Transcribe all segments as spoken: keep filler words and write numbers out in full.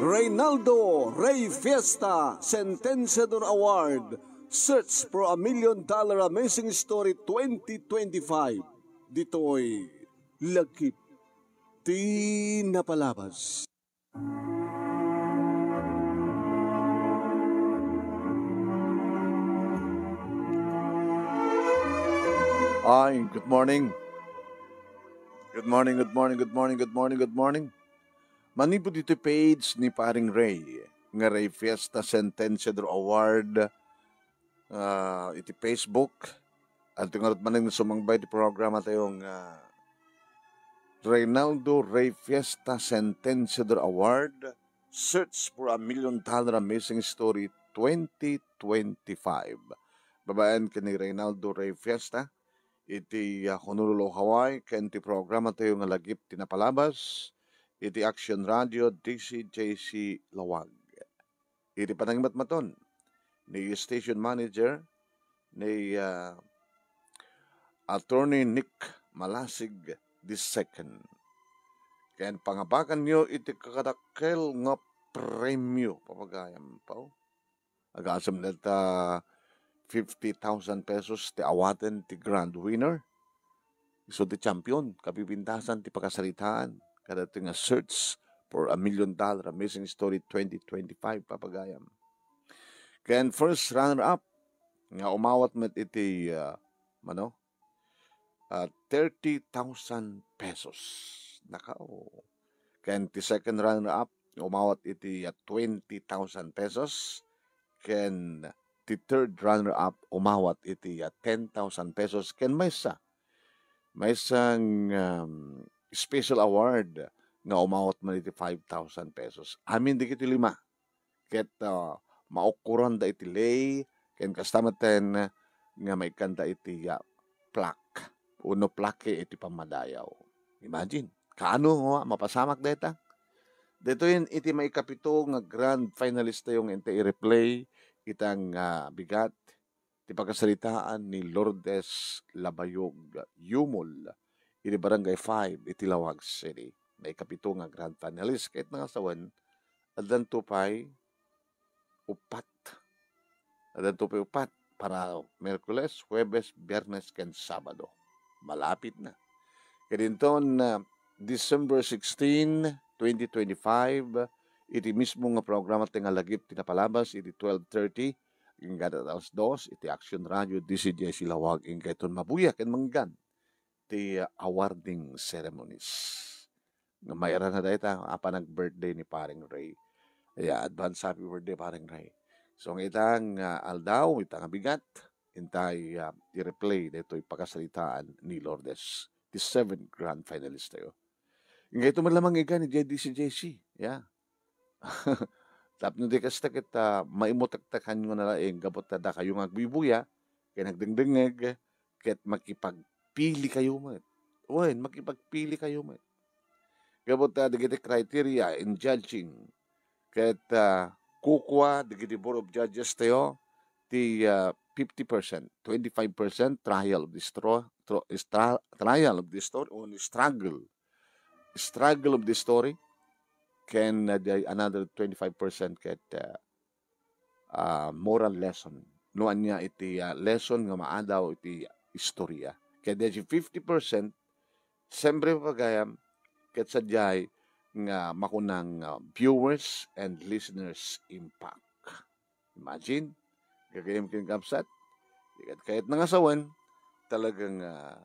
Reynaldo Rey Fiesta Sentenciador Award, Search for a Million Dollar Amazing Story twenty twenty-five. Ditoy Lagip ti Napalabas. Ay, good morning. Good morning, good morning, good morning, good morning, good morning. Manipud iti page ni Paring Ray, nga Ray Fiesta Sentenciador Award, ah, iti Facebook. Adto ngarud manen nga sumangbaw iti programa tayo nga Reynaldo Ray Fiesta Sentenciador Award, Search for a Million Dollar Amazing Story twenty twenty-five. Babaen ken ni Reynaldo Ray Fiesta, iti, ah, Honolulu, Hawaii, ken ti programa tayo nga Lagip ti Napalabas, iti Action Radio, D C J C Lawag. Iti panangimatmaton ni station manager ni, ah, Attorney Nick Malasig the second. Ken pangabakanyo iti kakadakkel nga premyo, papagayam, pao. Agasem dayta fifty thousand pesos ti awaten ti grand winner. Isu ti champion, kapipintasan ti pakasaritaan kadagiti nga Search for a Million Dollar Amazing Story twenty twenty-five, papagayam. Ken first runner-up nga umawat met iti, ah, mano, ah, thirty thousand pesos. Nakaw. Ken ti second runner-up, umawat iti, ah, twenty thousand pesos. Ken ti third runner-up, umawat iti, ah, ten thousand pesos. Ken maysa, maysang, um, special award nga umawat man iti five thousand pesos. Amin dagiti lima ket, ah, maukkoranda iti lay, ken kasta metten nga maikkanda iti, ah, plaque wenno plaque iti pammadayaw. Imagine, kaano nga mapasamak dayta? Daytoyen iti maikapito nga grand finalist tayo nga intay i-replay ita nga bigat ti pakasaritaan ni Lourdes Labayog Yumol iti Barangay five iti Laoag City. Maikapito nga grand finalist ket nangasawen, addanto pay uppat. Addanto pay uppat para Miyerkules, Huwebes, Biyernes, ken Sabado. Malapit na. Ket inton, ah, December sixteen, twenty twenty-five, iti mismo nga programa ti nga Lagip ti Napalabas iti twelve thirty, inggana alas dos, iti Action Radio, D C J C Lawag, inggayton mabuya ken manggan ti, ah, awarding ceremonies. Nga mairana dayta, apan nag-birthday ni Paring Ray. Aya, advance happy birthday, Paring Ray. So, nga ita nga aldaw, ita nga bigat, intay, ah, i-replay daytoy pakasaritaan ni Lourdes, ti seventh grand finalist tayo. Inggayto met laeng nga igan idiay D C J C, ya. Tapno di kasta ket, ah, maimutektekanyo na laeng gapu ta dakayo nga agbubuya, ken agdengdengngeg, ket makipagpilikayo met. Wen, makipagpilikayo met. Gapu ta dagiti criteria in judging, ket, ah, kukua dagiti Board of Judges tayo ti, ah, fifty percent, twenty-five percent trial of the stro-, tro-, is tra-, trial of the story, o struggle, struggle of the story, ken, ah, the another twenty-five percent ket, ah, ah, moral lesson. No ania iti, ah, lesson nga maadaw iti istorya. Ket daydi fifty percent, siyempre, pagayam, ket sadiay nga makunang, ah, viewers and listeners impact. Imagine, gagayyem ken kabsat, di ket kayat nangasawen, talagang, ah,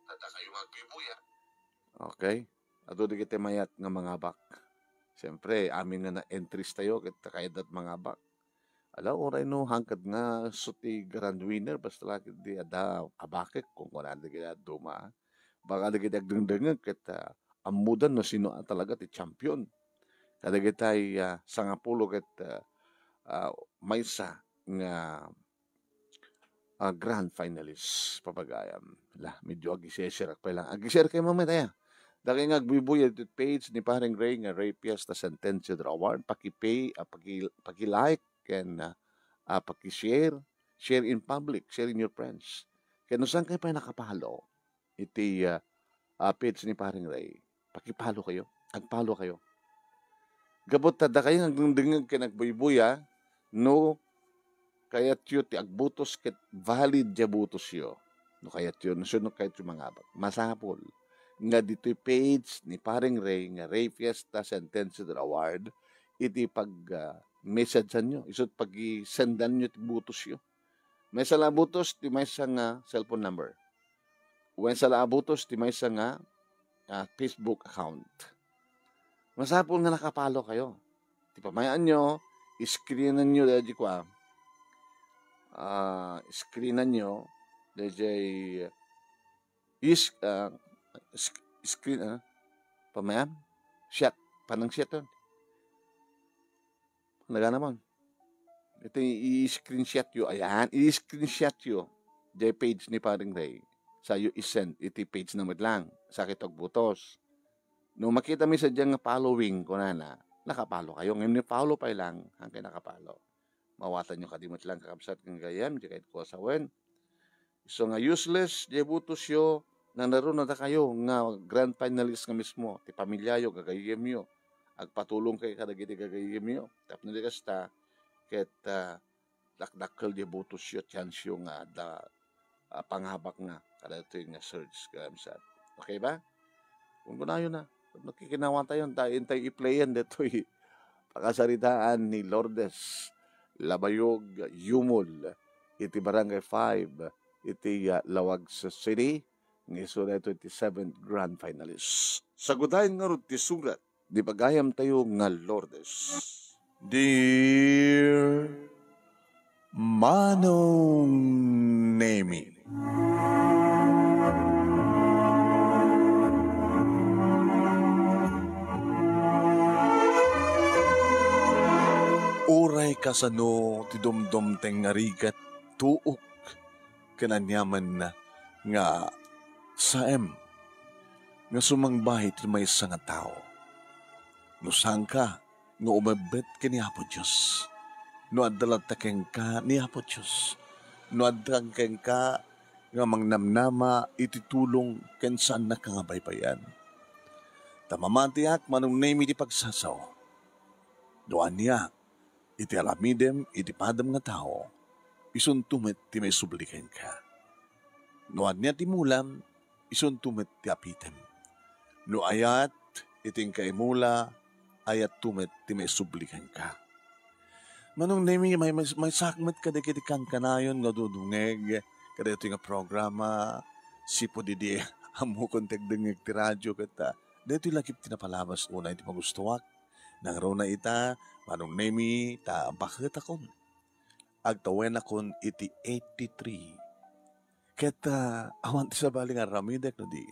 adda kayo nga agbubuya. Okay? Adu dagiti mayat nga mangabak. Siyempre, amin nga na-entries tayo, ket kayatdat mangabak. Ala, uray no, hangkad nga isu ti grand winner, basta la ket di adda abakek, kunkunada dagiti dadduma. Baka dagiti agdengdengngeg, ket, ah, ammodan no sino a talaga ti champion. Kadagitay, ah, sangapulo ket, ah, ah, maysa nga, ah, grand finalist, papagayam. La, medyo agishare-share ak pay lang. Agishare kayo mamaya, aya. Dakay nga agbubuya iti page ni Paring Ray nga Ray Fiesta Sentenciador Award, paki-pay, ah, paki-, paki-like, ken, ah, ah, paki-share, share in public, share in your friends. Ken no saan kayo pay nakapalo iti, ah, ah, page ni Paring Ray, Paki-follow kayo. Ag-follow kayo. Gapu ta dakayo nga agdengdengngeg ken agbuybuya, no kayatyo ti agbutos ket valid diay butosyo. No kayatyo, no sino kayatyo mangabak. Masapul nga ditoy page ni Paring Ray nga Ray Fiesta Centennial Award, iti pag, ah, messageanyo, isu't pag-sendanyo ti butosyo. Maysa la a butos ti maysa nga cellphone number. Wen sala a butos ti maysa nga, ah, Facebook account. Masapul nga naka-follow kayo. Ti pamayaanyo, screenanyo daydi kua, ah, screenanyo daydi is, ah, sc-, screen, ah, pamayam? Shot. Panang shot yun. Nagana man. Iti i-screenshot yo, ayan, i-screenshot yo. Jay page ni Paring Ray. Sayo i-send iti page na met lang. Sakit agbutos. No makita mi sa dyan nga following, kunana, nakapalo kayo. Ngayon ni follow pa lang, hanggang nakapalo. Mawatan nyo kadi met lang kakabsat ng gayam, di kahit ko sa wen. Isu nga useless, di butosyo, nanaruna dakayo nga grand finalist nga mismo, ti pamilyayo, gagayyemyo. Agpatulong kayo kadagiti gagayyemyo. Tapno di kasta, ket, ah, dakdakkel di butosyo, chansyo nga adda, ah, pangabak nga, kadagitoy nga search, kakabsat. Okay ba? Kung kunayo na, nakikinawa tayo, ta intay i-playan ditoy pakasaritaan ni Lourdes Labayog Yumul iti Barangay five iti, ah, Lawag City, nga isu daytoy ti seventh grand finalist. Sagudayen ngarud ti surat di pagayam tayo nga Lourdes. Dear Manong Nemi. Uray kasano ti dumdumteng nga rigat, tuok, ken aniamanna nga saem nga sumangbahay ti maysa nga tao. No saanka nga umebbet ken ni Apo Dios, no adda latta kenka ni Apo Dios, no adda kenka nga mangnamnama iti tulong ken saannaka nga baybay-an. Ta mamatiak, Manong Nemi, ti pagsasao. No ania iti aramidem iti padem nga tao, isunto met ti maisubli kenka. No ania ti mulam, isunto met ti apitem. No ayat iti inka imula, ayatto met ti maisubli kenka. Manong Nemi, may, may, maysaak met kadagiti kankanayon nga dudungeg kadagitoy nga programa, sipud idi ammokon ti agdengngeg ti radio, ket, ah, daytoy lakip ti napalabas unay ti magustuak. Nangruna ita, Manong Nemi, ta baketakon. Agtawenakon iti eighty-three. Ket, ah, awan ti sabali nga aramidek no di,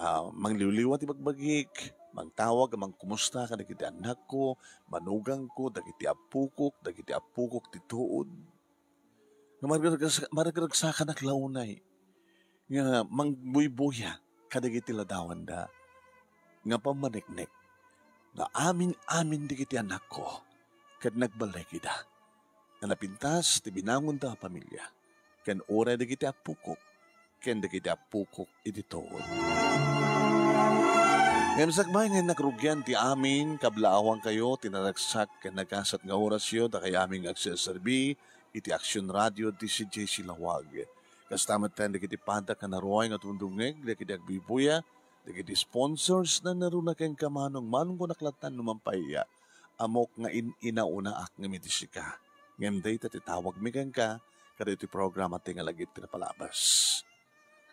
ah, mangliwliwa ti bagbagik, mangtawag, mangkumusta kadagiti annakko, manugangko, dagiti appokok, dagiti appokok ti tuod. Nga maragsa-, maragragsakanak la unay nga mangbuybuya kadagiti ladawanda nga pammaneknek nga amin-amin dagiti annakko ket nagbalay ida nga napintas ti binangonda a pamilia ken uray dagiti appokok ken dagiti appokok iti tuod. Ngem sakbay nga nagrugian ti amin, kablaawankayo ti naragsak ken nagasat nga orasyo, dakay amin nga agserserbi iti Aksyon Radio D C J C Lawag. Kasta met dagiti padak nga naruay nga dumdumngeg dagiti agbuybuya, dagiti sponsors, nanaruna kenka, Manong, Manong, kunak lattan no mampaiya. Ammok nga in-inaunaak ngem iti sika. Ngem dayta ti tawagmi kenka kadagiti programa ti nga lagip ti napalabas.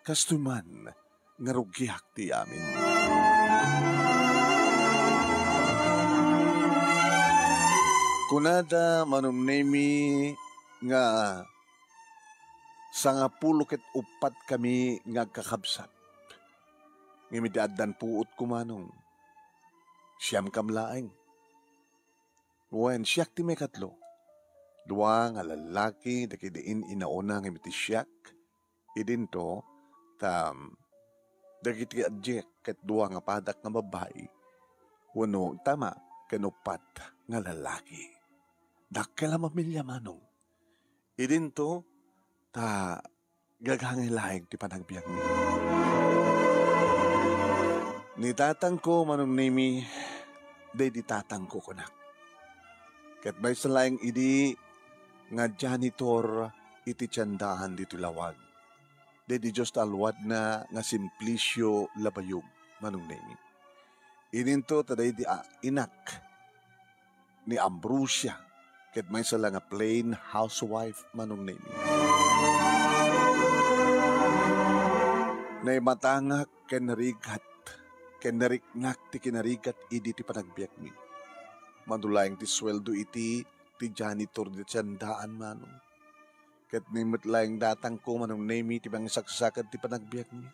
Kastoy man nga rugiak ti amin. Kunada, Manong Nemi, nga sangapulo ket uppat kami nga agkakabsat. Ngem iti addan puotko, Manong, siamkam laeng. Wen, siak ti maikatlo. Dua nga lallaki dagiti in-inauna ngem iti siak. Idinto, ta, dagiti adiak ket dua nga padak nga babbai, wenno tama ken uppat nga lallaki. Dakkel a pamilia, Manong. Idinto, ta gagangay laeng ti panagbiagmi. Ni tatangko, Manong Nemi, daydi tatangko kunak. Ket maysa laeng idi nga janitor iti tiendaan ditoy lawag. Daydi Dios ta aluadna nga Simplicio Labayog, Manong Nemi. Idinto ta daydi a inak ni Ambrosia, ket maysa la nga plain housewife, Manong Nemi. Naimatangak ken narigat, ken nariknak ti kinarigat idi ti panagbiagmi. Mano laeng ti sueldo iti ti janitor ti tiendaan, Manong. Ket ni met laeng datangko, Manong Nemi, ti mangisaksakit ti panagbiagmi.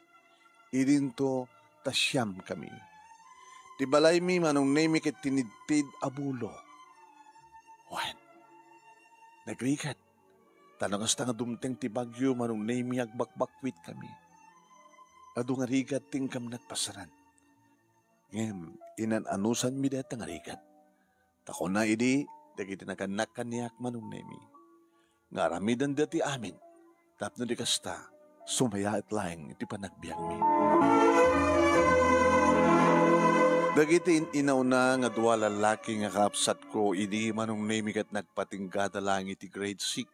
Idinto ta siamkami. Ti balaymi, Manong Nemi, ket tinidtid a bulo. Wen, nagrigat. Ta no kasta nga dumteng ti bagyo, Manong Nemi, agbakbakwitkami. Adu nga rigat ti inggam nagpasaran. Ngem inan-anusanmi dayta nga rigat. Ta kuna idi dagiti nagannak kaniak, Manong Nemi, nga aramidenda ti amin tapno di kasta, sumayaat laeng ti panagbiagmi. Dagiti in-inawna nga dua lallaki nga kakabsatko idi, Manong Nemi, ket nagpatinggada laeng iti grade six,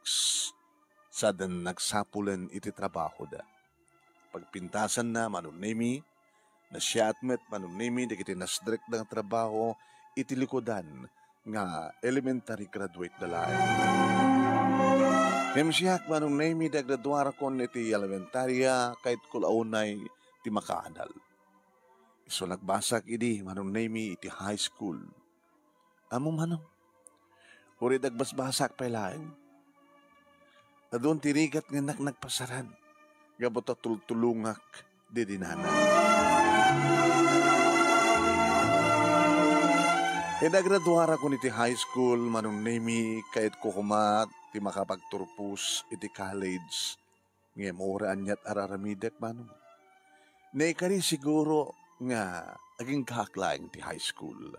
saan nagsapulen iti trabahoda. Pagpintasanna, Manong Nemi, nasiaat met, Manong Nemi, dagiti nasdrekda nga trabaho iti likudan nga elementary graduate da laeng. Ngem siak, Manong Nemi, naggraduarakon iti elementaria, kayatko la unay ti makaadal. Isu nagbasak idi, Manong Nemi, iti high school. Ammom, Manong, uray agbasbasak pay laeng. Adun ti rigat nga innak nagpasaran gapu ta tultulongak didi nanang. Idi naggraduarakon iti high school, Manong Nemi, kayatko koma ti makapagturpos iti college. Ngem uray aniat araramidek, Manong. Naikari siguro nga aginggaak laeng ti high school.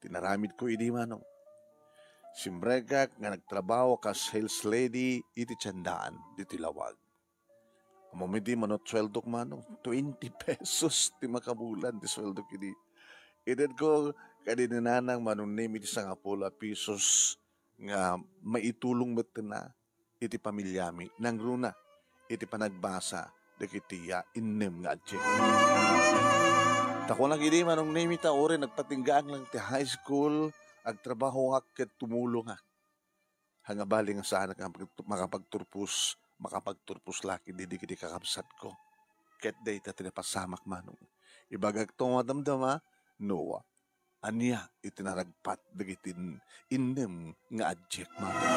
Ti naramidko idi, Manong, simrekak nga nagtrabaho kas sales lady iti tiendaan ditoy lawag. Ammom idi mano ti sueldok, Manong? Twenty pesos ti makabulan ti sueldok idi. Itedko kadi ni nanang, Manong Nemi, ti sangapulo a pesos nga maitulong metten iti pamiliami, nangruna iti panagbasa dagiti, ah, innem nga adjek. Ta kunak idi, Manong Nemi, ta uray nagpatinggaak lang ti high school, agtrabahoak ket tumulongak. Haan nga bali nga saanak nga pag-, makapagturpos, makapagturpos la ket dagiti kakabsatko. Ket dayta ti napasamak, Manong. Ibagakto nga madamdama, no, ania iti naragpat dagiti innem nga adjek, Manong.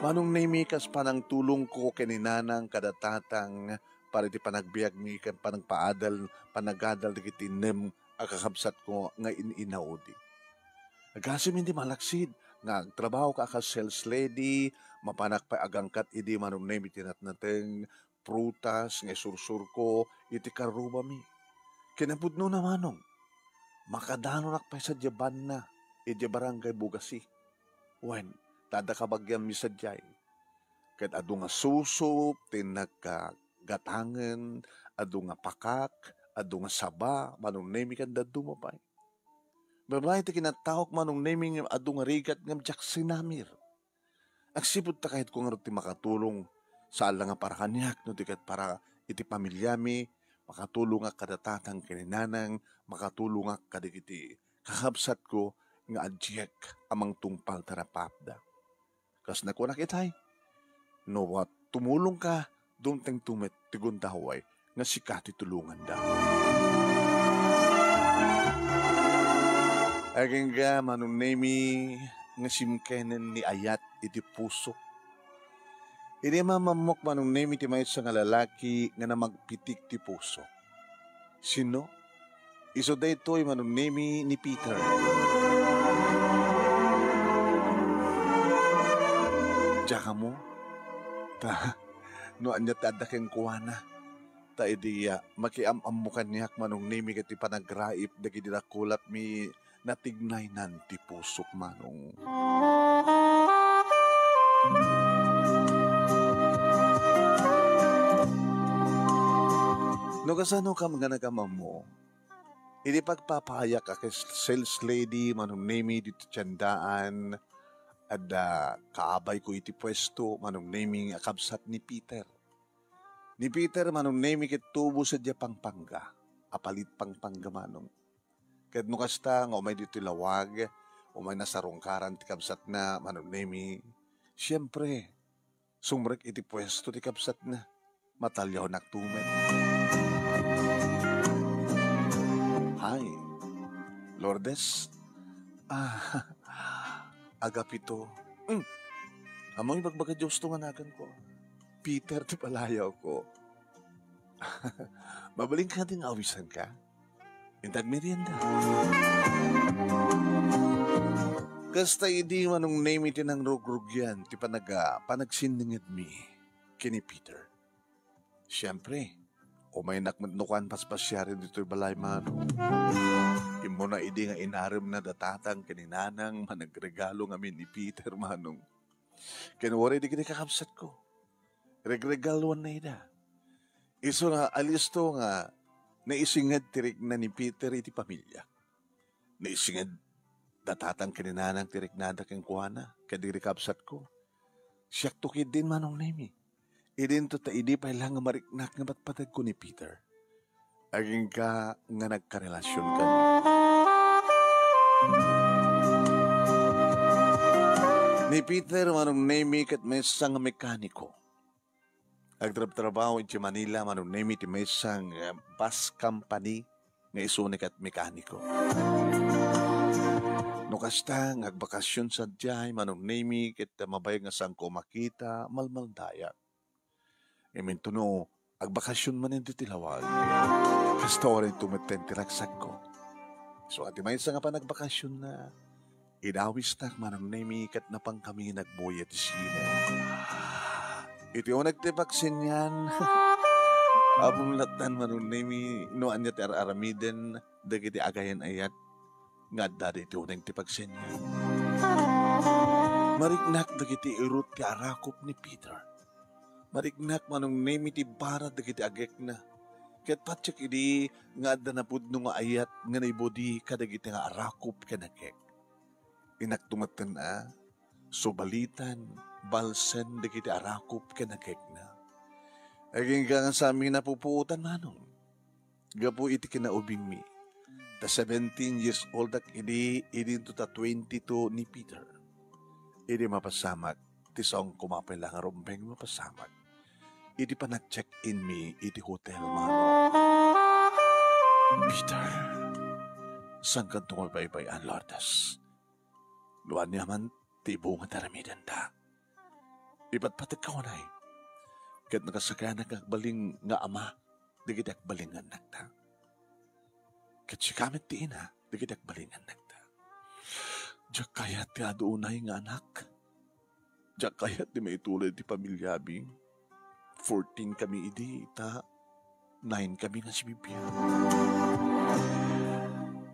Manong Nemi, kas panangtulongko ken ni nanang kada tatang para iti panagbiagmi ken panagpaadal, panagadal dagiti innem a kakabsatko nga in-inaudi. Agasem idi malaksid nga agtrabahoka a kas sales lady, mapanak pay agangkat idi, Manong Nemi, ti natnateng, prutas nga isursurko iti karrubami. Kinapudnona, Manong, makadanonak pay sadiay banna idiay Barangay Bugasi. Wen, ta adda kabagianmi sadiay. Ket adu nga susup ti nagkagatangen, adu nga pakak, adu nga saba, Manong Nemi, ken dadduma pay. Babaen ti kinattaok, Manong Nemi, ngem adu nga rigat ngem diak sinamir. Agsipud ta kayatko ngarud ti makatulong, saan la nga para kaniak, no di ket para iti pamiliami, makatulongak kada tatang ken ni nanang, makatulongak kadagiti kakabsatko nga adjek a mangtungpal ta napaapda. Kas nakunak itay, no tumulongka, dumtengto met ti gundaway nga sika ti tulonganda. Agingga, Manong Nemi, nga simkenen ni ayat iti pusok. Idi mamammok, Manong Nemi, ti maysa nga lalaki nga namagpitik ti pusok. Sino? Isu daytoy, Manong Nemi, ni Peter. Diak ammo? Ta, no ania ti adda kenkuana? Ta idi, ah, makiam-ammo kaniak, Manong Nemi, ket ti panagraip dagiti nakulapmi, natignaynan ti pusok, Manong. Kasano kam nga nagamammo? Idi pagpapaayak a kes-, sales lady, Manong Nemi, ditoy tiendaan, adda kaabayko iti puesto, Manong Nemi, a kabsat ni Peter. Ni Peter, Manong Nemi, ket tubo sadiay Pampanga, a palit Pampanga, Manong. Ket no kasta nga umay ditoy lawag, umay nasarungkaran ti kabsatna, Manong Nemi, siempre, sumrek iti puesto ti kabsatna. Mataliawnak to met. Hi, Lourdes. Ah, Agapito. Mm. Ammom, ibagbaga Dios to nga naganko. Peter ti palayawko. Mabalin kadi nga awisanka? Inta agmerienda. Kasta idi, Manong Nemi, ti nangrugrugian ti panaga-, panagsinningedmi ken ni Peter. Siempre, umaynak met no kuan paspasiaren ditoy balay, Manong. Immuna idi nga inaremna da tatang ken ni nanang managregalo ngamin ni Peter, Manong. Ken uray dagiti kakabsatko, regregaloanna ida. Isu nga alisto nga naisinged ti rikna ni Peter iti pamilya. Naisinged da tatang ken ni nanang ti riknada kenkuana, kadagiti kabsatko. Siakto ketdin, Manong Nemi. Idinto ta idi pay la nga mariknak nga patpategko ni Peter, agingga nga nagkarelasionkan. Ni Peter, Manong Nemi, ket maysa nga mekaniko. Agtrabtrabaho iti Manila, Manong Nemi, ti maysa nga bus company nga isu ni ket mekaniko. No kasta nga agbakasion sadiay, Manong Nemi, ket mabayag nga saanko makita, malmaldayak. Iminto no agbakasion manen ditoy lawag, kasta uray to metten ti ragsakko. Isu nga ti maysa nga panagbakasionna, inawisnak, Manong Nemi, ket napankami nga agbuya iti sine. Iti uneg ti pagsenian, ammom lattan, Manong Nemi, no ania ti ar-aramiden dagiti agayan-ayat nga adda iti uneg ti pagsenian. Mariknak dagiti irut ti arakop ni Peter. Mariknak, Manong Nemi, ti bara dagiti agekna. Ket patiek idi nga adda napudno nga ayat nga naibudi kadagiti nga arakop ken agek. Innak to metten a subalitan, balsen dagiti arakop ken agekna. Agingga nga saanmi napupuotan, Manong. Gapu iti kinaubingmi, ta seventeen years old ak idi, idinto ta twenty-two ni Peter. Idi mapasamak, ti saon koma pay la nga rumbeng mapasamak. Idi panag-check-in mi iti hotel, Manong. Peter, saankanto nga baybay-an, Lourdes? No ania man ti ibunga ti aramidenda, ipatpategka unay. Ket nakasakayanak nga agbalin nga ama dagiti agbalin nga annakta. Ket sika met ti ina dagiti agbalin nga annakta. Diak kayat ti adu unay nga anak. Diak kayat ti maitulod ti pamiliami. Fourteen kami idi, ta nine kami nga sibibiag.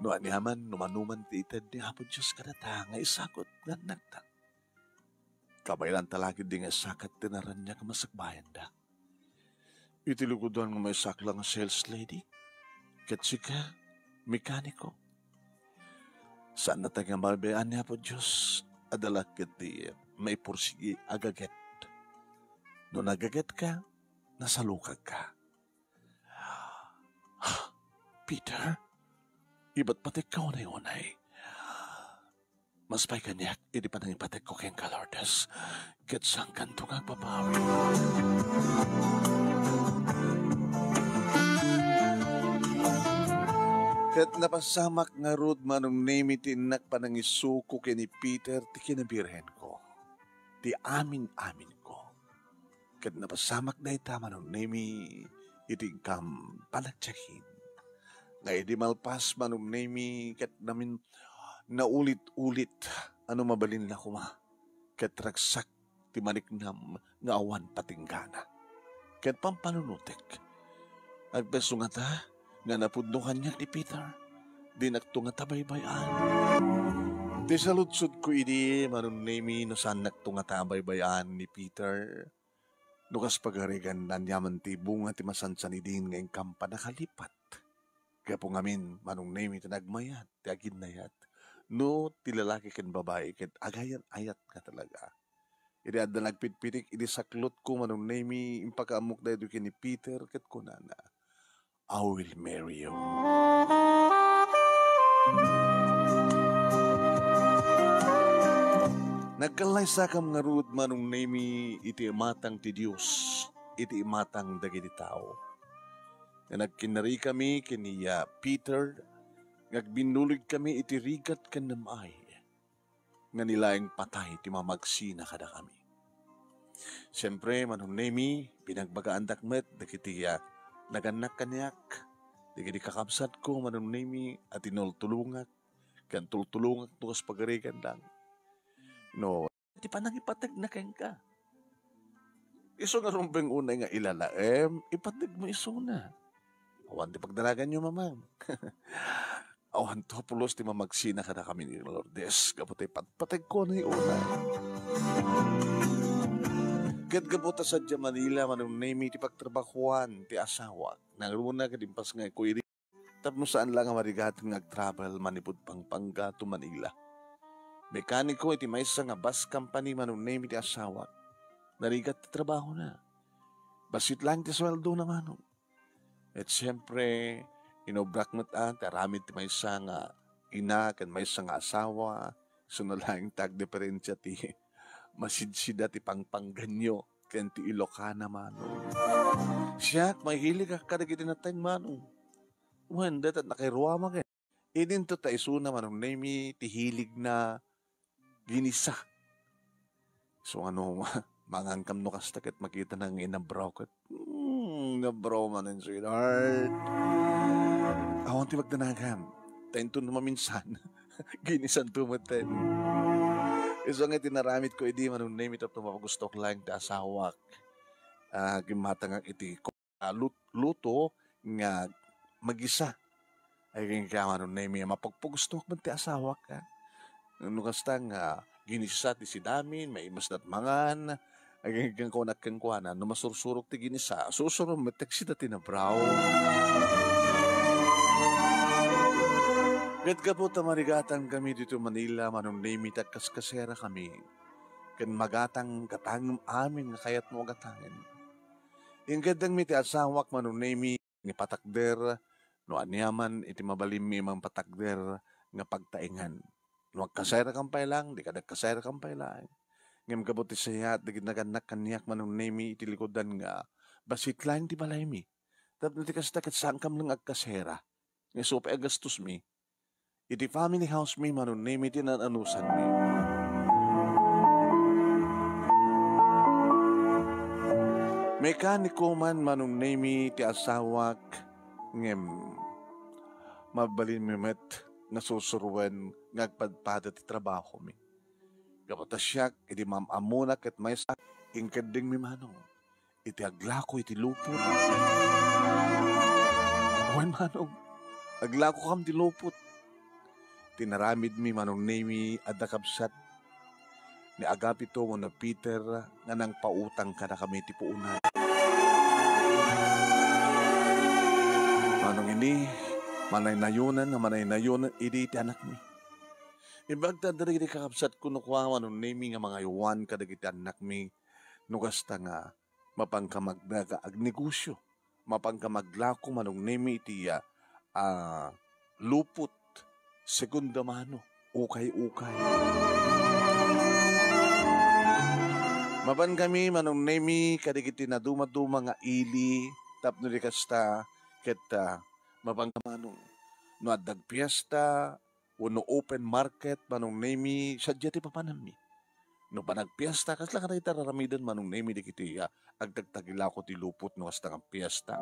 No ania man, no manoman ti ited ni Apo Dios kadata nga isagut nga annakta. Kabaelanta la ketdi nga isakat ti naraniag nga masakbayanda. Iti lugudan nga maysak la nga sales lady, ket sika, mekaniko. Saan nata nga mabaybayaan ni Apo Dios, adda la ketdi maipursigi agaget. No nagagetka, nasalukagka. Peter, ipatpategka unay-unay. Mas pay kaniak idi panangipategko kenka, Lourdes, ket saankanto nga agbabawi. Ket napasamak ngarud, Manong Nemi, ti innak panangisuko ken ni Peter ti kinabirhenko, ti amin-aminko. Ket napasamak dayta, Manong Nemi, iti inkam panagtiakin. Nga idi malpas, Manong Nemi, ket namin naulit-ulit a no mabalin la koma, ket ragsak ti maniknam nga awan patinggana. Ket pampanunotek. Agpayso ngata nga napudno kaniak ni Peter. Dinakto ngata baybay-an. Ti saludsodko idi, Manong Nemi, no saannakto ngata baybay-an ni Peter, No kas pagarigan, aniaman ti bunga ti masansan idin nga inkam pannakalipat. Gapu ngamin, Manong Nemi, ti nagmayat, ti aginnayat. No ti lalaki ken babai ket agayan-ayat nga talaga. Idi adda nagpitpitik idi saklotko, Manong Nemi, impakaammok daytoy ken ni Peter ket kunana, "I will marry you." Nagkallaysakam ngarud, Manong Nemi, iti imatang ti Dios, iti imatang dagiti tao. Nga nagkinnarikami ken ni, ah, Peter, nga agbinnulidkami iti rigat ken nam-ay. Nga ni laeng patay ti mamagsina kadakami. Siempre, Manong Nemi, binagbagaandak met dagiti, ah, nagannak kaniak, dagiti kakabsatko, Manong Nemi, a tinultulongak, ken tultulongak no kas pagarigan lang. No, ti panangipategna kenka. Isu nga rumbeng unay nga ilalaem, ipateg mo isuna. Awan ti pagdanaganyo, Mamang. Awan to pulos ti mamagsina kadakami ni Lourdes, gapu ta ipatpategko ni una. Ket gapu ta sadja Manila, Manong Nemi, ti pagtrabahuan ti asawak. Nangruna ket impas nga ikuiri. Tapno saan la nga marigat nga agtravel manipud Pampanga to Manila. Mekaniko iti maysa nga bus company, Manong Nemi, ti asawak. Narigat ti trabahona. Bassit laeng ti sueldona, Manong. Et siempre, inobrak met, ah, ti aramid ti maysa nga ina ken maysa nga asawa, isu na laeng ti agdiferensia ti masidsida ti Pampanganyo ken ti Ilokana, Manong. Siak, mahiligak kadagiti nateng, Manong. Wen, dayta nakairuamak, eh. Idinto ta isuna, Manong Nemi, ti hiligna ginisa. So, ano, mangankam no kasta ket makitana nga inabraw ket, hmm, inabraw manen, sweetheart. Awan ti pagdanagam. Ta inton maminsan, ginisanto metten. Isu nga iti naramidko idi, Manong Nemi, tapno mapagustoak laeng ti asawak. Ah, gimmatangak iti ah, lut-, luto nga magisa. Ay, kenka, Manong Nemi, mapagpagustoak met ti asawak, ah. No kasta nga ginisa ti sidamin, maimasda ti mangan. Ay, kenka, kunak kenkuana, no masursurok ti ginisa, sursuro met ti agsida ti nabraw. Ket gapu ta marigatankami ditoy Manila, Manong Nemi, ta agkaskaserakami. Ken magatang-gatangem amin nga kayatmo a gatangen. Inkeddengmi ti asawak, Manong Nemi, nga ipatakder, no aniaman iti mabalinmi a mangpatakder nga pagtaengan. No agkasayarakam pay laeng, dika agkasayarakam pay laeng. Ngem gapu ti sayaat dagiti nagannak kaniak, Manong Nemi, iti likudan nga bassit laeng ti balaymi. Tapno ti kasta ket saankam laeng agkasera. Nga isu pay a gastosmi. Iti family house mi, Manong Nemi, ti nan-anusanmi. Mekaniko man, Manong Nemi, ti asawak, ngem mabalinmi met nga sursuroen nga agpadpada ti trabahomi. Gapu ta siak, idi maam-ammona ket maysa, inkeddengmi, Manong, iti aglako iti lupot. Wen, Manong, aglakokam ti lupot. Ti naramidmi, Manong Nemi, adda kabsat ni Agapito wenno Peter nga nangpautang kadakami ti puonan. Manong idi, manaynayonan nga manaynayonan idi ti anakmi. Imbag ta adda dagiti kakabsatko no kua, Manong Nemi, nga mangaywan kadagiti annakmi no kasta nga mapanka magnaga agnegosio, mapanka maglako, Manong Nemi, iti, ah, ah, lupot, segunda mano, ukay-ukay. Mapankami, Manong Nemi, kadagiti naduma-duma nga ili, tapno di kasta, ket, ah, mapanka, Manong, no adda agpiesta, wenno open market, Manong Nemi, sadiay ti papanammi. No panagpiesta, kasla kadagiti ar-aramiden, Manong Nemi, dagiti, ah, agtagtagilako ti lupot no kasta nga piesta.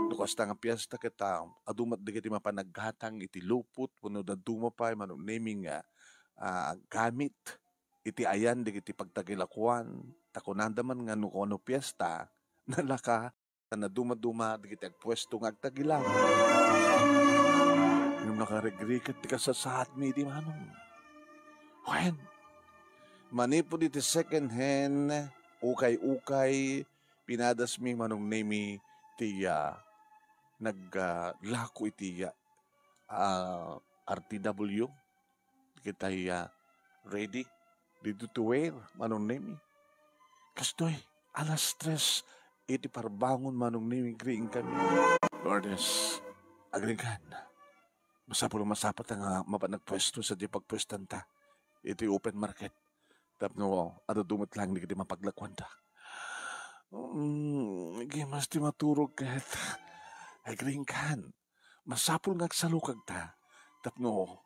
No kasta nga piesta ket, ah, adu met dagiti mapan aggatang iti lupot wenno dadduma pay, Manong Nemi, nga, ah, aggamit iti ayan dagiti pagtagilakoan. Ta kunada man nga no, no piesta, nalaka ta naduma-duma dagiti agpuesto nga agtagilak. Ngem nakarigrigat ti kasasaadmi idi, Manong. Wen, manipud iti second hand ukay-ukay, pinadasmi, Manong Nemi, ti, ah, nag, ah, lako iti, ah, ah, R T W, dagitay, ah, ready, ready to wear, Manong Nemi. Kastoy, alas tres, iti parbangon, Manong Nemi, agriingkami. Lourdes, agriingkan. Masapul a masapulta nga mapan agpuesto sadiay pagpuestanta iti open market. Tapno adu-adu met laeng dagiti mapaglakuanda. Mm, gimas ti maturog ket agriingkan. Masapul nga agsalukagta tapno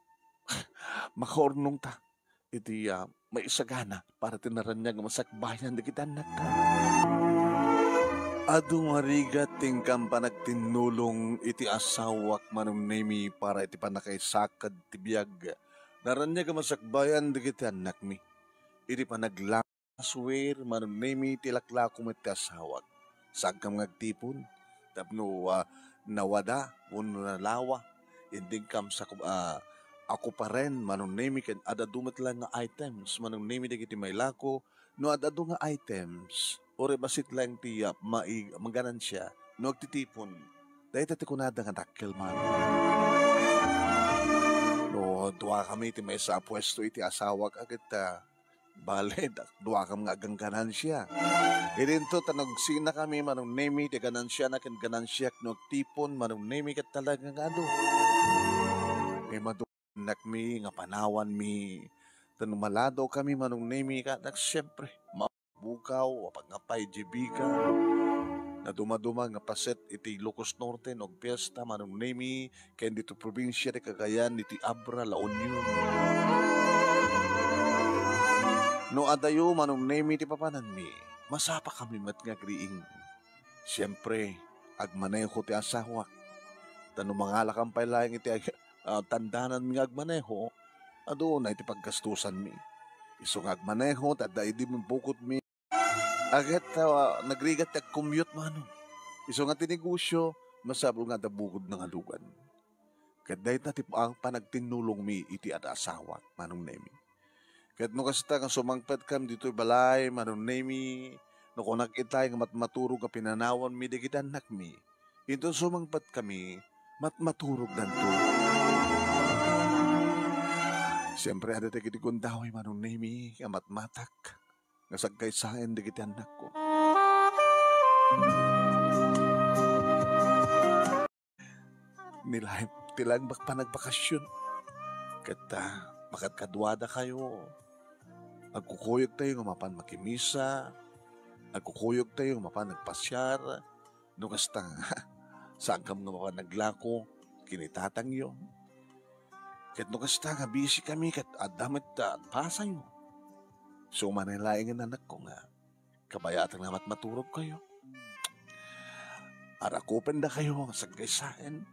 makaurnongta iti, ah, maisagana para ti naraniag nga masakbayan dagiti annakta. Adu nga rigat ti inkam panagtinnulong iti asawak, Manong Nemi, para iti pannakaisakad ti biag. Naraniag nga masakbayan dagiti annakmi iti panagla-, swear, Manong Nemi, ti laklako met ti asawak. Saankam nga agtipon tapno, ah, nawada wenno nalawa. Intinkam sa, ah, akuparen, Manong Nemi, ken ad-adu met laeng nga items, Manong Nemi, dagiti mailako. No ad-adu nga items, uray bassit laeng ti, ah, mai-, maganansia no agtitipon, dayta ti kunada nga dakkel, Manong. No duakami ti maysa a puesto iti asawak, ket, ah, bale, dak-, duakam nga agganansia. Idinto ta nagsinakami, Manong Nemi, ti ganansiana ken ganansiak no agtipon, Manong Nemi, ket talaga nga adu. Immadu-, annakmi nga panawanmi. Tan no maladawkami, Manong Nemi, ket siempre, mabukaw, apagngapay, J B ka. Nadumaduma nga paset iti Ilocos Norte no agpiesta, Manong Nemi, ken dito probinsia ti Cagayan, iti Abra, La Union. No adayo, Manong Nemi, ti papananmi, masapakami met nga agriing. Siempre, agmaneho ti asawak. Ta no mangalakam pay laeng iti ag-, ah, tandananmi nga agmaneho, adu unay ti paggastusanmi. Isu nga agmaneho, ta adda idi bukodmi. Aget, ah, nagrigat ti agcommute, Manong. Isu nga ti negosyo, masapul nga adda bukodna nga lugan. Ket dayta ti pa-, panagtinnulongmi iti ad-asawak, Manong Nemi. Ket no kasta nga sumangpetkam ditoy balay, Manong Nemi, no kunak itay nga matmaturog a pinanawanmi dagiti annakmi, inton sumangpetkami, matmaturogdanto. Siempre, adda dagiti gundaway, Manong Nemi, nga matmatak nga sagkaysaen dagiti annakko. Ni laeng, ti laeng bak-, panagbakasyon. Ket, ah, makadkaduadakayo. Agkukuyogtayo nga mapan makimisa. Agkukuyogtayo nga mapan nagpasiar. No kasta nga, saankam nga mapan naglako ken ni tatangyo. Ket no kasta nga busy kami ket adda met, ah, pasayo. Sumanay laengen, anakko, nga kabayatan nga matmaturogkayo. Arakupendakayo nga sagkaysaen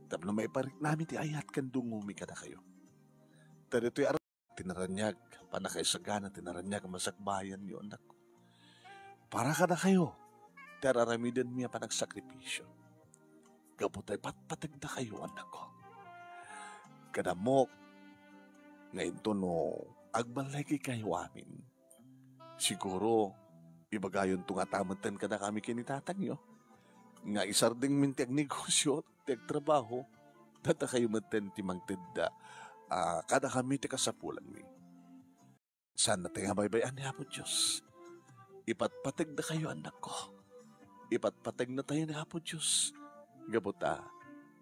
tapno maipariknami ti ayat ken dungomi kadakayo. Ta ditoy ar-, ti naraniag, pannakaisagana ti naraniag a masakbayanyo, anakko. Para kadakayo, ti ar-aramidenmi a panagsakripisio. Gapu ta ipatpategdakayo, anakko. Ket ammok nga inton no agballigikayo amin, siguro, ibagayonto ngata metten kadakami ken ni tatangyo nga isardengmin ti agnegosio, ti agtrabaho, ta dakayo metten ti mangted, ah, kadakami ti kasapulanmi. Saanna ti nga baybay-an ni Apo Dios. Ipatpategdakayo, annakko. Ipatpategnatayo ni Apo Dios. Gapu ta,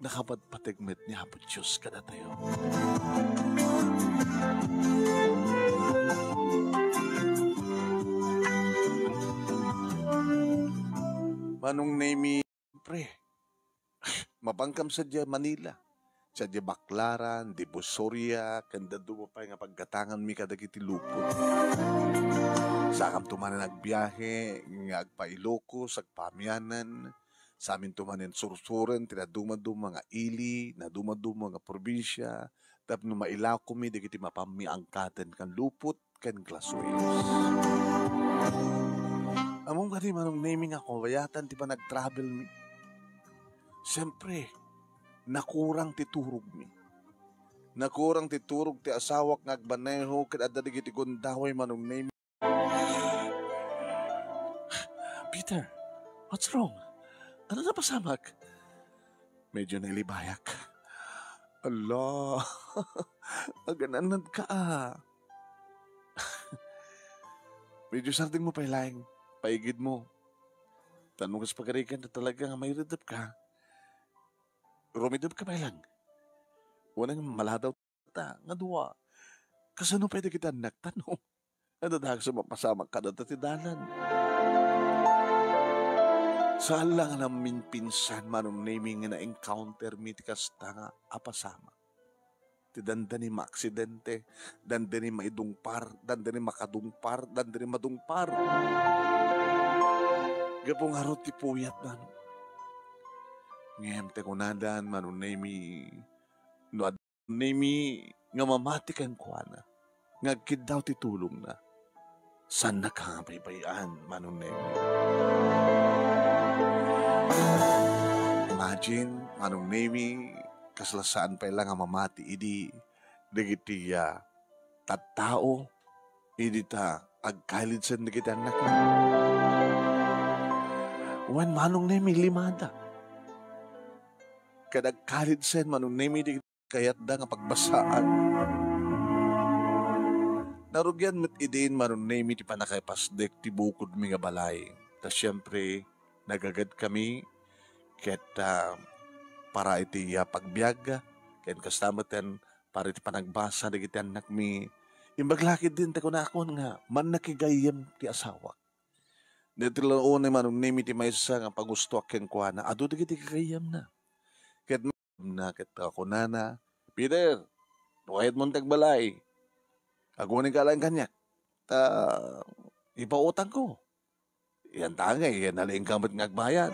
nakapatpateg met ni Apo Dios kadatayo. Manong Nemi, pre, mapankam sadiay Manila, sadiay Baclaran, Divisoria, ken dadduma pay nga paggatanganmi kadagiti lupot. Sakamto manen agbiahe nga agpa-Ilocos, agpa-Mianan, saminto manen sursuren ti nadumaduma nga ili, nadumaduma nga probinsia, tapno mailakomi dagiti mapanmi angkaten ken lupot ken classmates. Ammom kadi, Manong Nemi, nga kabayatan ti panagtravelmi. Siempre, nakurang ti turogmi. Nakurang ti turog ti asawak nga agmaneho ket adda dagiti gundaway, Manong Nemi. Peter, what's wrong? Ano napasamak? Medyo nailibayak. Ala, agananad ka, ah. Medyo sardeng mo pay laeng, paigid mo. Tan no kas pagarigan na talaga nga mairidep ka, rumidep ka pay lang. Unang maladaw ta, nga dua. Kasano pay dagiti annakta no? Adda dagus a mapasamak kadata ti dalan. Saan lang a naminpinsan, Manong Nemi, nga na-encounter mi ti kasta nga a pasamak. Ti dandani maaksidente, dandani maidungpar, dandani makadungpar, dandani madungpar. Gapu ngarud ti puyat, Manong. Ngem ti kunadan, Manong Nemi, no Nemi nga mamati kenkuana, nga agkiddaw ti tulongna. Saannaka nga baybay-an, Manong Nemi. Imagine, Manong Nemi, kasla saan pay la nga mamati idi dagiti, ah, tattao, idi ta agkaledsen dagiti annakna. Wen, Manong Nemi, limada. Ket agkaledsen, Manong Nemi, dagiti kayatda nga pagbasaan. Narugian met idin, Manong Nemi, ti pannakaipasdek ti bukodmi nga balay. Ta siempre, nagagad kami, ket, ah, para iti, ah, pagbiag, ken kasta met ken para iti panagbasa dagiti annakmi. Imbag la ketdin ti kunakon nga mannakigayyem ti asawak. Daytoy la unay, Manong Nemi, ti maysa nga pagustoak kenkuana. Adu dagiti gagayyemna. Ket na ket kunana, "Peter, no kayatmon ti agbalay, aguanenka laeng kaniak, ta ipautangko. Yan ta ngay, nalaingka met nga agbayad."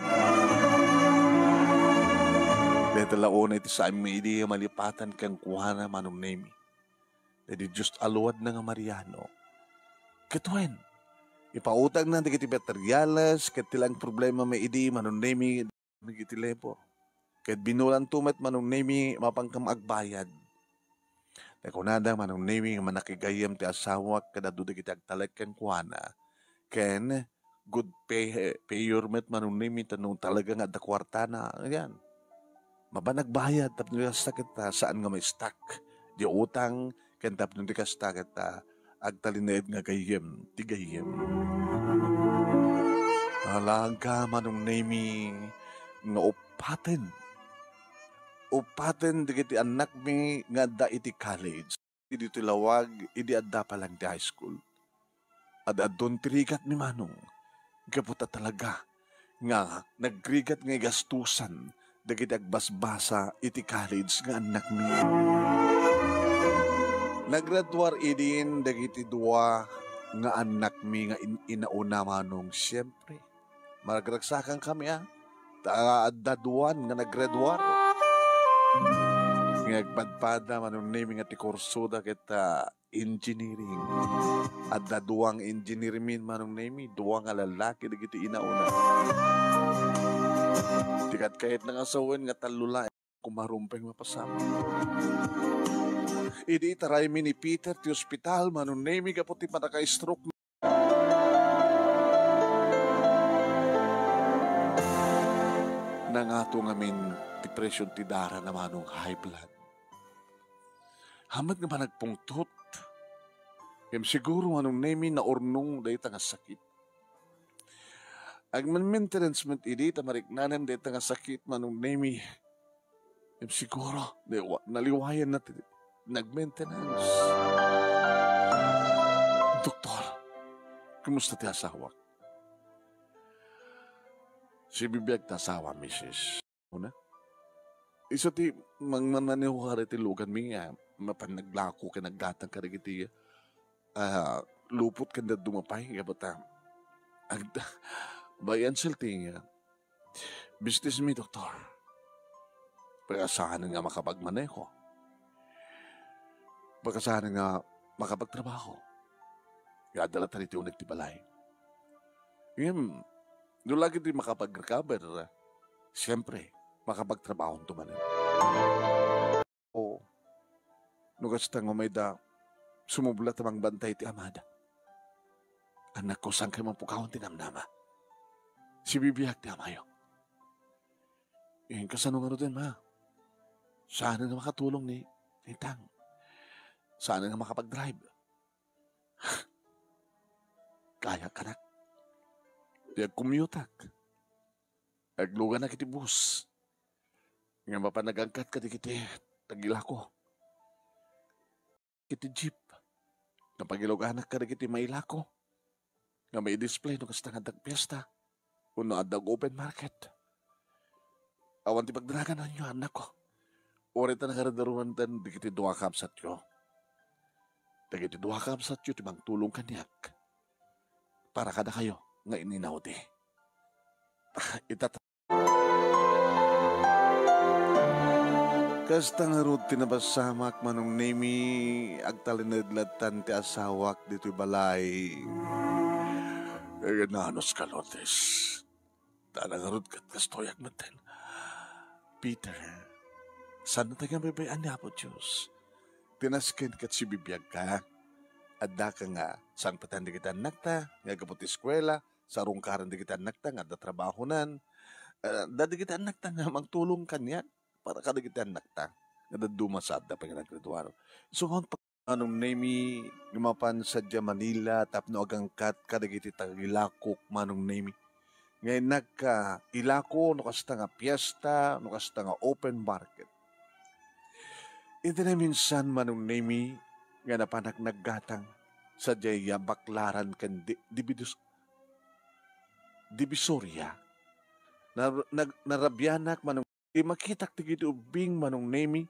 Dayta la unay ti saanmi idi malipatan kenkuana, Manong Nemi. Daydi Dios a luadna nga Mariano. Ket wen, ipautangna dagiti materiales, ket ti laeng problemami idi, Manong Nemi, dagiti labor. Ket binulanto met, Manong Nemi, mapanka agbayad. Ta kunada, Manong Nemi, nga mannakigayyem ti asawak ket adu dagiti agtalek kenkuana. Ken good pay, payer met, Manong Nemi, ta no talaga nga adda kuartana, ayan. Mapan agbayad tapno kasta ket, ah, saan nga ma-stuck di utang, ken tapno di kasta ket, ah, agtalinaed nga gayyem ti gayyem. Alaga, Manong Nemi, nga uppaten. Uppaten dagiti annakmi nga adda iti college. Idi ti lawag, idi adda pa lang ti high school. Ad-addon ti rigatmi, Manong. Gapu ta talaga nga nagrigat nga igastusan dagiti agbasbasa iti college nga annakmi. Nagraduar idin dagiti dua nga annakmi nga in-, inauna, Manong, siempre. Maragragsakankami, a. Ta adda duan nga nagraduar. Nga agpadpada, Manong Nemi, nga ti kursoda ket, ah, engineering. Adda duang engineer min, Manong Nemi, dua nga lalaki dagiti inauna. Ti katkayatna nga sawen nga tallo laeng kumarumpeng mapasamak. Idi itaraymi ni Peter ti ospital, Manong Nemi, gapu ti pannaka-stroke. Nangato ngamin ti presyon ti darana, Manong, high blood. Hamet nga panagpungtot. Ngem siguro, Manong Nemi, naurnong dayta nga sakit. Agman-maintenance met idi ta mariknanem dayta nga sakit, Manong Nemi. Ngem siguro, naliwa-, naliwayanna ti nag-maintenance. Doktor, kumusta ti asawak? Sibibiag ti asawa, misis. Una? Isu ti mangmananiwara iti luganmi nga mapan naglako ken naggatang kadagiti, ah, lupot ken dadduma pay, gapu ta ag-, buy and sell ti, ah, business mi, doktor. Pagkasaan nga makapagmaneho. Pagkasaan nga makapagtrabaho. Nga adda la tayo ti uneg ti balay. Ngem, no lagi ti makapag-recover, siyempre, makapagtrabahonto manen. O, no kasta nga umayda, sumubla ta mangbantay ti amada. Anakko, saan kayo mapukawan ti namnama? Sibibiag ti amayo. Ngem kasano ngaruden, ma? Saan nga makatulong ni, ni Tang? Saan nga makapag-drive? Kaya, anak. Di agkumyutak. Agluganak iti bus. Nga mapan agangkat kadagiti tagilako. Iti jeep. Napagiluganak kadagiti mailako. Nga mai-display no kasta nga adda fiesta. Wenno adda open market. Awan ti pagdaragananyo, anakko. Uray ta nakaruruanten dagiti dua a kabsatyo. Dagiti dua a kabsatyo ti mangtulong kaniak para kadakayo nga in-inaudi. Ita ta-, kasta ngarud ti napasamak, Manong Nemi, agtalinaed lattan ti asawak ditoy balay. Agnananuska, Lourdes. Tana ngarud ket kastoyak metten. Peter, saan tayo nga baybay-an ni Apo Dios? Ti nasken ket sibibiagka. Addaka nga sangpeten dagiti annakta nga aggapu ti eskuela, sarungkaren dagiti annakta nga adda trabahonan. Eh, adda dagiti annakta nga mangtulong kaniak para kadagiti annakta nga dadduma sa adda pay nga naggraduar. So, Manong Nemi, nga mapan sadiay Manila tapno agangkat kadagiti tagilakok, Manong Nemi. Nga innak ka ilako no kasta nga fiesta, no kasta nga open market. Iti naminsan, Manong Nemi, nga napanak naggatang sadiay Baclaran ken Di-, Dibidus-, Divisoria. Nar-, nag-, narabianak, Manong, ti makitak dagiti ubbing, Manong Nemi,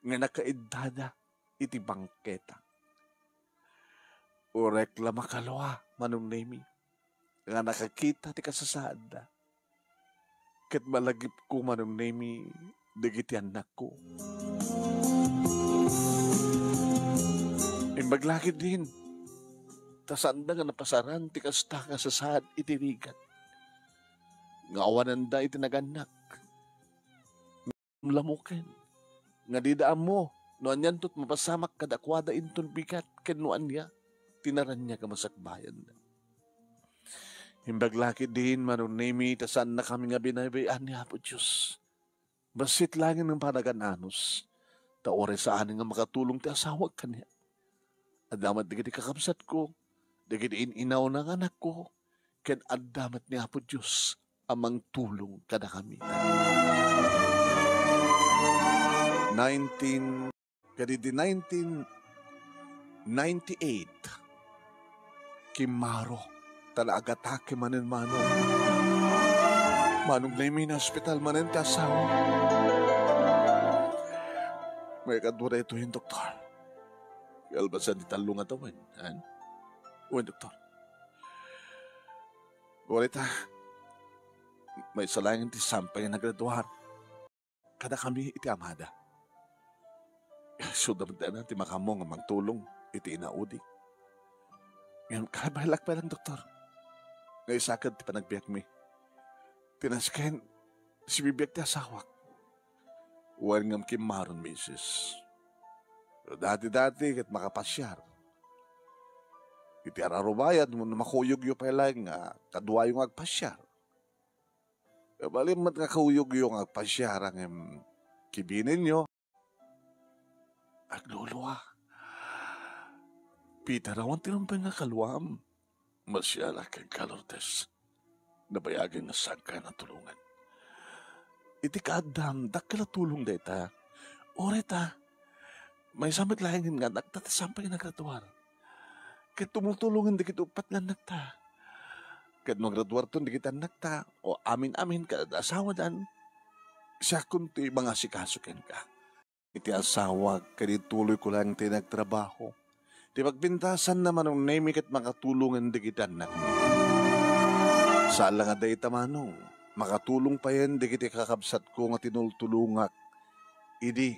nga nakaiddada iti bangketa. Uray la makalua, Manong Nemi, nga nakakita ti kasasaadda. Ket malagipko, Manong Nemi, dagiti annakko. Imbag la ketdin, ta saanda nga napasaran ti kasta nga sasaad iti rigat nga awananda iti nagannak. Lamuken nga dida ammo no anianto ti mapasamak kadakuada inton bigat ken no ania ti naraniag a masakbayanda. Imbag la ketdin, Manong Nemi, ta saannakami nga binaybay-an ni Apo Dios. Bassit laeng nga panagan-anus, ta uray saan nga makatulong ti asawak kaniak. Adda met dagiti kakabsatko, dagiti in-inawna nga anakko, ken adda met ni Apo Dios a mangtulong kadakami. Nineteen, kadidi nineteen ninety-eight, kimmaro, ta naagatake manen Manong. Manong Nemi, na-hospital manen ti asawa. Maikadua daytoy, doktor. Kalpasan ti tallo nga tawen, han? Wen, doktor. Uray ta, maysa laeng ti sampay nga nagraduar kadakami iti amada. Isuda met dayta ti makaammo nga mangtulong iti inaudi. Ngem kalbaylak pay laeng, doktor, nga isaked ti panagbiagmi. Ti nasken, sibibiag ti asawak. Wen ngem kimmaron, misis. Dati-dati ket makapasiar. Iti ararubayad, no makuyogyo pay laeng nga kaduayo nga agpasiar. Mabalin met nga kuyogyo nga agpasiar ngem kibininyo, aglulua. Peter, awan ti rumbeng nga kaluam. Masialak kenka, Lourdes. Nabayagen nga saanka a natulongan. Iti kaaddam, dakkel a tulong dayta. Uray ta, maysa met laeng nga annakta ti sampay nga nagraduar. Ket tumultulongen dagiti uppat nga annakta. Ket no agraduarton dagiti annakta, o amin-amin kad-asawadan, siakon ti mangasikaso kenka. Iti asawak, ket ituloyko laeng ti nagtrabaho. Ti pagpintasanna, Manong Nemi, ket makatulongen dagiti annakmi. Saan la nga dayta, Manong, makatulong payen dagiti kakabsatko nga tinultulongak idi.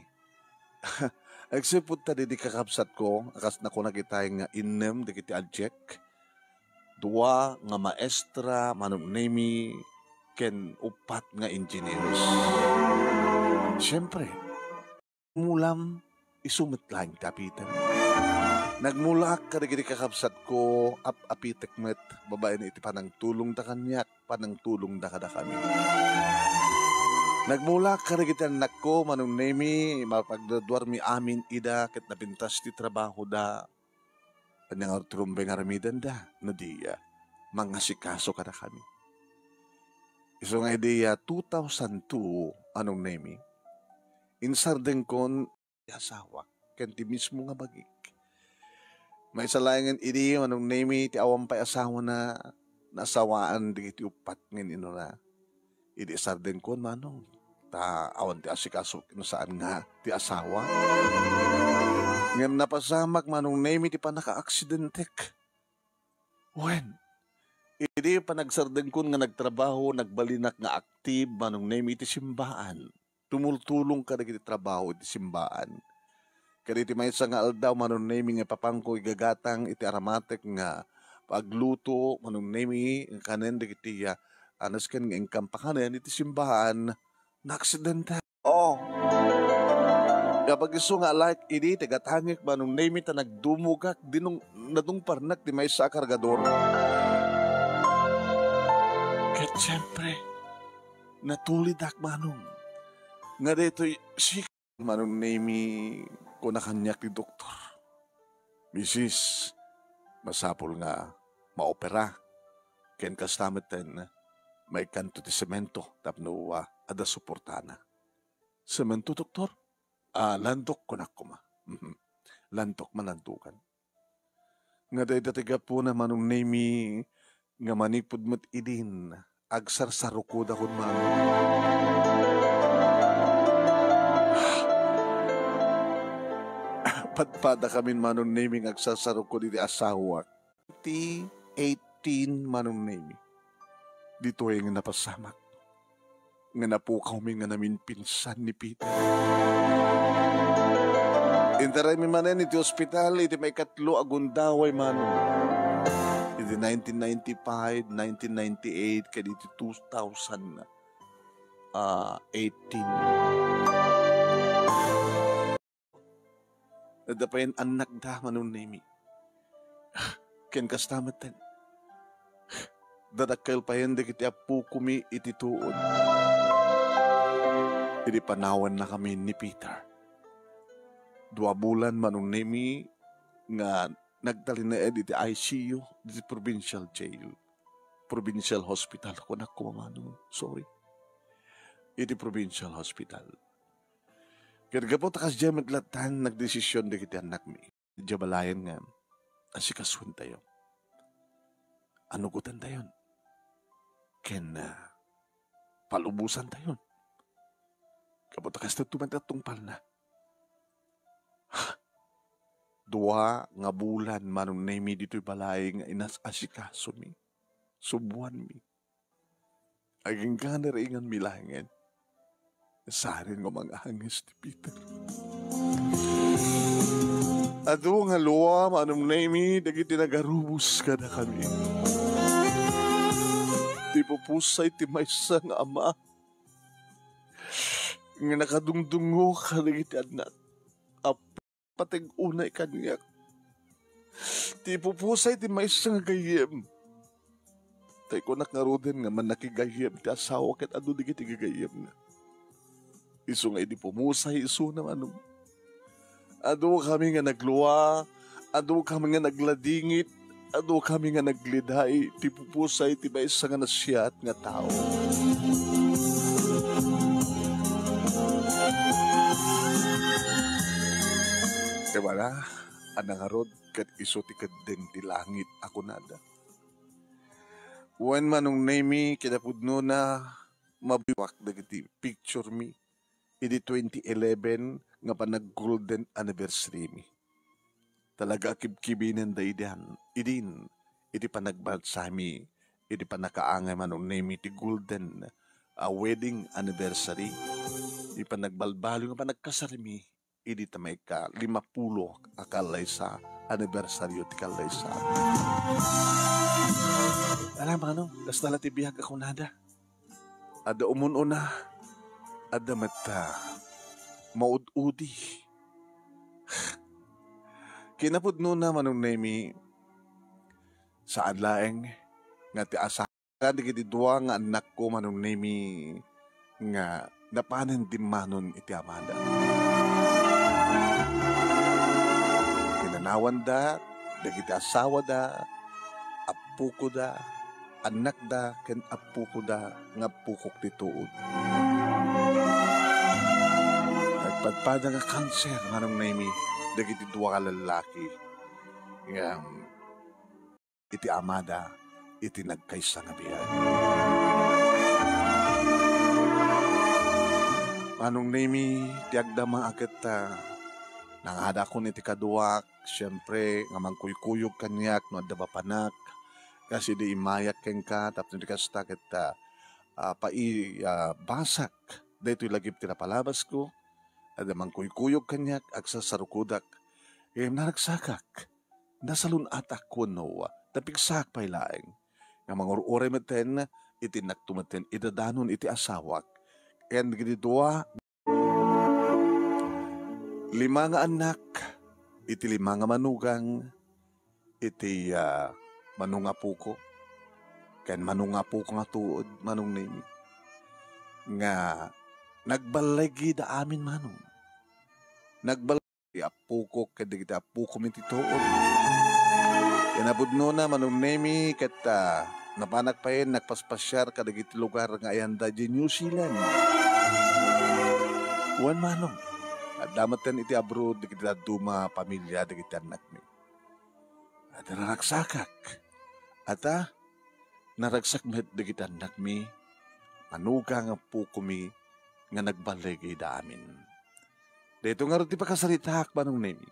Agsipud ta didi kakabsatko, a kas nakunak itay nga innem dagiti adiak, dua nga maestra, Manong Nemi, ken uppat nga engineers. Siempre, mulam, isu met laeng ti apitem. Nagmulaak kadagiti kakabsatko, ap-apitek met, babaen iti panangtulongda kaniak, panangtulongda kadakami. Nagmulaak kadagiti annakko, Manong Nemi, mapagduaduarmi amin ida, ket napintas ti trabahoda. Ania ngarud ti rumbeng aramidenda, no di, ah, mangasikaso kadakami. Isu nga idi, ah, two thousand two, Manong Nemi, insardengkon ti asawak ken ti mismo nga bagik. Maysa laengen idi, Manong Nemi, ti awan pay asawana, naasawaan dagiti uppat nga in-inuna. Idi sardengkon, Manong, ta awan ti asikaso no saan nga ti asawa. Ngem napasamak, Manong Nemi, ti pannakaaksidente. Wen, idi panagsardengkon nga nagtrabaho, nagbalinak nga aktib, Manong Nemi, iti simbaan. Tumultulong kadagiti trabaho iti simbaan. Kadagiti maysa nga aldaw, Manong Nemi, nga ipapangko igatang iti aramatek nga pagluto, Manong Nemi, nga kanen dagiti, ah, anas ken nga inkam pakanen iti simbaan, naaksidente. Oh. Kapag isu nga alike idi ti gatangek, Manong Nemi, ta nagdumogak, dinong-, nadungparnak ti maysa a kargador. Ket siyempre, natulidak, Manong, nga daytoy si Manong Nemi, kuna kaniak ti doktor, "Misis, masapul nga maopera. Ken kasta metten, maikkanto ti semento tapno, ah, adda suportana." "Semento, doktor?" "Ah, landok," kunak koma. Mhm. Landok, malandokan. Nga dayta ti gapuna, Manong Nemi, nga manipud met idin, agsarsarukodakon, Manong. Padpadakamin, Manong Nemi, nga agsarsarukod iti asawak. Ti eighteen, Manong Nemi. Ditoy nga napasamak nga napukawmi nga naminpinsan ni Peter. Intaraymi manen iti ospital iti maikatlo a gundaway, Manong. Iti nineteen ninety-five, nineteen ninety-eight, ken iti two thousand eighteen. Adda pay annakda, Manong Nemi. Ken kasta metten, dadakkel payen dagiti appokomi iti tuod. Idi panawennakami ni Peter, dua bulan, Manong Nemi, nga nagtalinaed iti I C U iti provincial jail. Provincial hospital, kunak koma, Manong. Sorry. Iti provincial hospital. Ket gapu ta kasdiay met lattan, nagdesision dagiti annakmi. Diay balayen nga asikasuentayo. Anugotentayon. Ken, ah, palubosantayon. Gapu ta kasta met ti tungpalna. Dua nga bulan, Manong Nemi, ditoy balay nga inas-asikasomi. Subuanmi. Agingga nariinganmi laengen. Saan nga mangangis ti Peter. Adu nga lua, Manong Nemi, dagiti nagarubos kadakami. Ti pupusay ti maysa nga ama nga nakadungdungngo kadagiti annak. Pateg unay kaniak. Ti ipupusay ti maysa nga gayyem. Tay kunak ngaruden nga mannakigayyem ti asawa ket adu dagiti gagayyemna. Isu nga idi pumusay isuna, Manong, adu kami nga naglua, adu kami nga nagladingit, adu kami nga nagliday ti pupusay ti maysa nga nasayaat nga tao. Ti bala, adda ngarud ket isu ti keddeng ti langit a kunada. Wen, Manong Nemi, kinapudnona, mabiwak dagiti picture mi idi twenty eleven nga panag-golden anniversary mi. Talaga a kibkibinenda idian, idin, iti panagbalsami, iti pannakaangay, Manong Nemi, ti golden, ah, wedding anniversary, iti panagbalbaliw nga panagkasarmi, idi ta maika limapulo a kallaysa, anibersaryo ti kallaysa. Ala, Manong, kasta la ti biag a kunada. Adda umun-una, adda met, ah, maud-udi. Kinapudnona, Manong Nemi, saan laeng nga ti asa-, dagiti dua nga annakko, Manong Nemi, nga napanen dimmanon iti amada. Kinanawanda, dagiti asawada, appokoda, annakda ken appokoda nga appokok ti tuod. Nagpadpada nga kanser, Manong Nemi, dagiti dua a lallaki. Ngem iti amada iti nagkaysa nga biag. Manong Nemi, ti agdama a ket, ah, nangadakon iti kaduak, siempre, nga mangkuykuyog kaniak no adda mapanak, kas idi immayak kenka, tapno di kasta ket, ah, ah, pai-, ah, basak daytoy lagip ti napalabasko, adda mangkuykuyog kaniak, agsasarukodak. Ngem naragsakak. Nasalun-atak wenno, ta pigsaak pay laeng nga mangur-uray metten iti innak metten idadanon iti asawak ken dagiti dua, lima nga annak, iti lima nga manugang, iti, ah, manung apoko, ken manung apoko nga tuod, Manong Nemi, nga nagballigi da amin, Manong. Nagbal- ti appokok ken dagiti appokom iti tuod. Kinapudnona, Manong Nemi, ket, ah, napanak payen nagpaspasiar kadagiti lugar nga ayanda idiay New Zealand. Wen, Manong, adda metten iti abroad dagiti dadduma a pamilia dagiti annakmi. Adda naragsakak. Ata, naragsak met dagiti annakmi, manugang a appokomi nga nagballigi da amin. Daytoy ngarud ti pakasaritaak, Manong Nemi.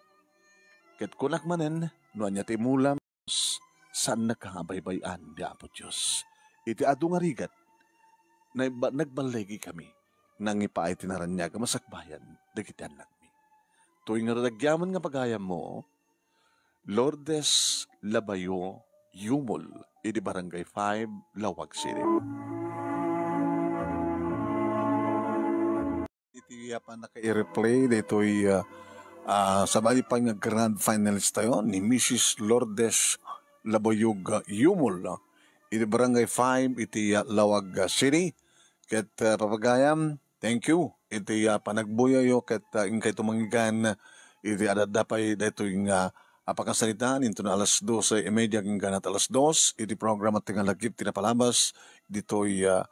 Ket kunak manen, no ania ti imulam, saannak nga baybay-an ti Apo Dios. Iti adu nga rigat, nagba-, nagballigikami, nangipaay ti naraniag a masakbayan dagiti annakmi. Toy ngarud agyaman nga pagayammo, Lourdes Labayo Yumol, idi Barangay five, Laoag City. Iti, ah, pannaka-replay daytoy, ah, ah, sabali pay nga grand finalist tayo ni Missus Lourdes Labayog, ah, Yumol, ah, iti Barangay five iti, ah, Laoag, ah, City. Ket, ah, papagayam, thank you iti, ah, panagbuyayo ket, ah, inkay tumanggigan iti adda pay daytoy nga a pakasaritaan inton alas doce y media agingga alas dos iti programa ti nga lagip ti napalabas ditoy, ah,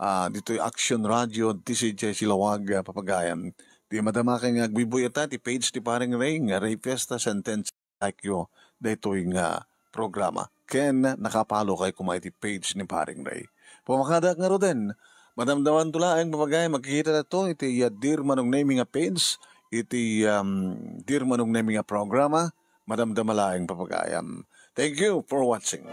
ah, ditoy Action Radio, D C J C Laoag, ah, papagayam. Ti madamaka nga agbuybuy ita ti page ti Paring Ray nga Ray Fiesta Sentence like you daytoy nga programa. Ken naka-follow kay kuma iti page ni Paring Ray. Pumakadak ngaruden, madamdamanto laeng, papagayam, makikita daytoy iti, ah, Dear Manong Nemi nga page, iti, um, Dear Manong Nemi nga programa, madamdama laeng, papagayam. Thank you for watching.